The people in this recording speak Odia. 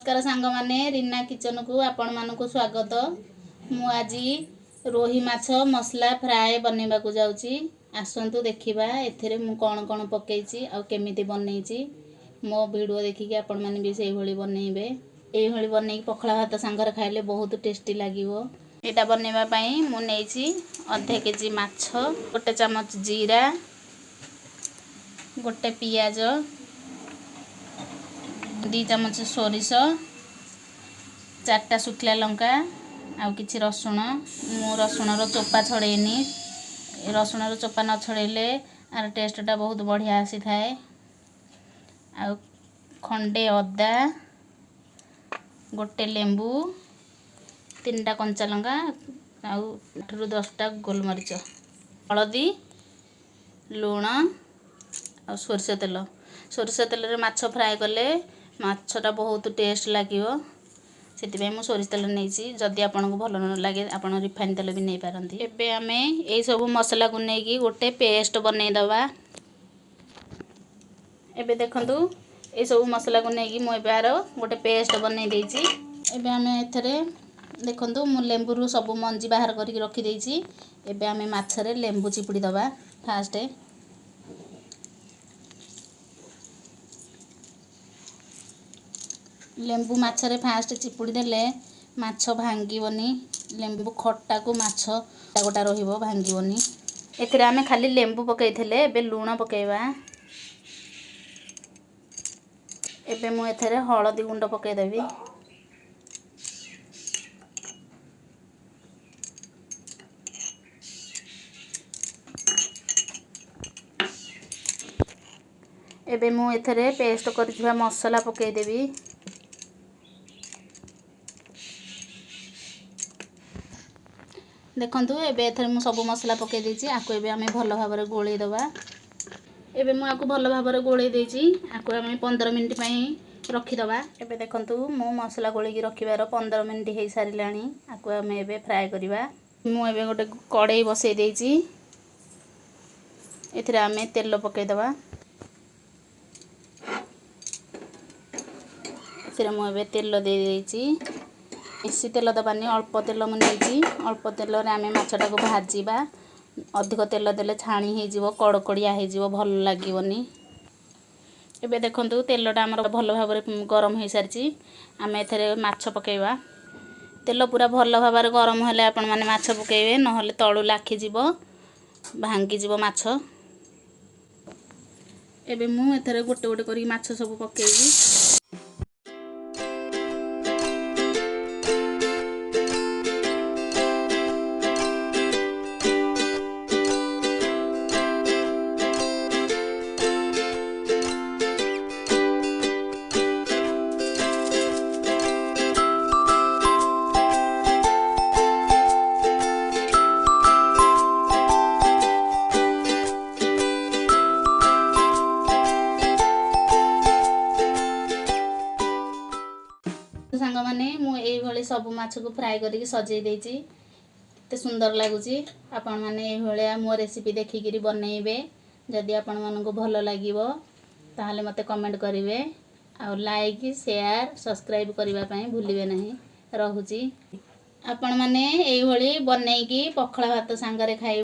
ନମସ୍କାର ସାଙ୍ଗମାନେ, ରୀନା କିଚେନକୁ ଆପଣମାନଙ୍କୁ ସ୍ୱାଗତ। ମୁଁ ଆଜି ରୋହି ମାଛ ମସଲା ଫ୍ରାଏ ବନେଇବାକୁ ଯାଉଛି। ଆସନ୍ତୁ ଦେଖିବା ଏଥିରେ ମୁଁ କ'ଣ କ'ଣ ପକେଇଛି ଆଉ କେମିତି ବନେଇଛି। ମୋ ଭିଡ଼ିଓ ଦେଖିକି ଆପଣମାନେ ବି ସେଇଭଳି ବନେଇବେ। ଏଇଭଳି ବନେଇକି ପଖାଳ ଭାତ ସାଙ୍ଗରେ ଖାଇଲେ ବହୁତ ଟେଷ୍ଟି ଲାଗିବ। ଏଇଟା ବନେଇବା ପାଇଁ ମୁଁ ନେଇଛି ଅଧେ କେଜି ମାଛ, 1 ଚାମଚ ଜିରା, 1 ପିଆଜ, 2 ଚାମଚ ସୋରିଷ, 4ଟା ଶୁଖିଲା ଲଙ୍କା ଆଉ କିଛି ରସୁଣ। ମୁଁ ରସୁଣର ଚୋପା ଛଡ଼େଇନି। ରସୁଣର ଚୋପା ନ ଛଡ଼େଇଲେ ଆର ଟେଷ୍ଟଟା ବହୁତ ବଢ଼ିଆ ଆସିଥାଏ। ଆଉ ଖଣ୍ଡେ ଅଦା, 1 ଲେମ୍ବୁ, 3ଟା କଞ୍ଚା ଲଙ୍କା ଆଉ 8ରୁ 10ଟା ଗୋଲମରିଚ, ହଳଦୀ, ଲୁଣ ଆଉ ସୋରିଷ ତେଲ। ସୋରିଷ ତେଲରେ ମାଛ ଫ୍ରାଏ କଲେ ମାଛଟା ବହୁତ ଟେଷ୍ଟ ଲାଗିବ, ସେଥିପାଇଁ ମୁଁ ସୋରିଷ ତେଲ ନେଇଛି। ଯଦି ଆପଣଙ୍କୁ ଭଲ ନ ଲାଗେ ଆପଣ ରିଫାଇନ୍ ତେଲ ବି ନେଇପାରନ୍ତି। ଏବେ ଆମେ ଏଇସବୁ ମସଲାକୁ ନେଇକି ଗୋଟେ ପେଷ୍ଟ ବନେଇଦେବା। ଏବେ ଦେଖନ୍ତୁ, ଏଇସବୁ ମସଲାକୁ ନେଇକି ମୁଁ ଏବେ ଆର ଗୋଟେ ପେଷ୍ଟ ବନେଇ ଦେଇଛି। ଏବେ ଆମେ ଏଥିରେ ଦେଖନ୍ତୁ, ମୁଁ ଲେମ୍ବୁରୁ ସବୁ ମଞ୍ଜି ବାହାର କରିକି ରଖିଦେଇଛି। ଏବେ ଆମେ ମାଛରେ ଲେମ୍ବୁ ଚିପୁଡ଼ି ଦେବା। ଫାଷ୍ଟ ଲେମ୍ବୁ ମାଛରେ ଫାଷ୍ଟ ଚିପୁଡ଼ି ଦେଲେ ମାଛ ଭାଙ୍ଗିବନି। ଲେମ୍ବୁ ଖଟାକୁ ମାଛ ଗୋଟା ରହିବ, ଭାଙ୍ଗିବନି। ଏଥିରେ ଆମେ ଖାଲି ଲେମ୍ବୁ ପକାଇଥିଲେ। ଏବେ ଲୁଣ ପକାଇବା। ଏବେ ମୁଁ ଏଥିରେ ହଳଦୀ ଗୁଣ୍ଡ ପକାଇଦେବି। ଏବେ ମୁଁ ଏଥିରେ ପେଷ୍ଟ କରିଥିବା ମସଲା ପକାଇଦେବି। ଦେଖନ୍ତୁ, ଏବେ ଏଥିରେ ମୁଁ ସବୁ ମସଲା ପକାଇ ଦେଇଛି। ଆକୁ ଏବେ ଆମେ ଭଲ ଭାବରେ ଗୋଳେଇ ଦେବା। ଏବେ ମୁଁ ଆକୁ ଭଲ ଭାବରେ ଗୋଳେଇ ଦେଇଛି। ଆକୁ ଆମେ 15 ମିନିଟ୍ ପାଇଁ ରଖିଦେବା। ଏବେ ଦେଖନ୍ତୁ, ମୁଁ ମସଲା ଗୋଳେଇକି ରଖିବାର 15 ମିନିଟ୍ ହେଇସାରିଲାଣି। ଆକୁ ଆମେ ଏବେ ଫ୍ରାଏ କରିବା। ମୁଁ ଏବେ ଗୋଟେ କଡ଼େଇ ବସେଇ ଦେଇଛି। ଏଥିରେ ଆମେ ତେଲ ପକାଇଦେବା। ଏଥିରେ ମୁଁ ଏବେ ତେଲ ଦେଇ ଦେଇଛି। ବେଶୀ ତେଲ ଦେବାନି, ଅଳ୍ପ ତେଲ ମୁଁ ନେଇଛି। ଅଳ୍ପ ତେଲରେ ଆମେ ମାଛଟାକୁ ଭାଜିବା। ଅଧିକ ତେଲ ଦେଲେ ଛାଣି ହେଇଯିବ, କଡ଼କଡ଼ିଆ ହେଇଯିବ, ଭଲ ଲାଗିବନି। ଏବେ ଦେଖନ୍ତୁ, ତେଲଟା ଆମର ଭଲ ଭାବରେ ଗରମ ହେଇସାରିଛି। ଆମେ ଏଥିରେ ମାଛ ପକାଇବା। ତେଲ ପୁରା ଭଲ ଭାବରେ ଗରମ ହେଲେ ଆପଣମାନେ ମାଛ ପକାଇବେ, ନହେଲେ ତଳୁ ଲାଖିଯିବ, ଭାଙ୍ଗିଯିବ ମାଛ। ଏବେ ମୁଁ ଏଥିରେ ଗୋଟେ ଗୋଟେ କରିକି ମାଛ ସବୁ ପକାଇବି। ସାଙ୍ଗମାନେ, ମୁଁ ଏଇଭଳି ସବୁ ମାଛକୁ ଫ୍ରାଏ କରିକି ସଜେଇ ଦେଇଛି। କେତେ ସୁନ୍ଦର ଲାଗୁଛି! ଆପଣମାନେ ଏଇଭଳିଆ ମୋ ରେସିପି ଦେଖିକିରି ବନେଇବେ। ଯଦି ଆପଣମାନଙ୍କୁ ଭଲ ଲାଗିବ, ତାହେଲେ ମୋତେ କମେଣ୍ଟ କରିବେ ଆଉ ଲାଇକ୍, ସେୟାର, ସବସ୍କ୍ରାଇବ୍ କରିବା ପାଇଁ ଭୁଲିବେ ନାହିଁ। ରହୁଛି। ଆପଣମାନେ ଏଇଭଳି ବନେଇକି ପଖାଳ ଭାତ ସାଙ୍ଗରେ ଖାଇବେ।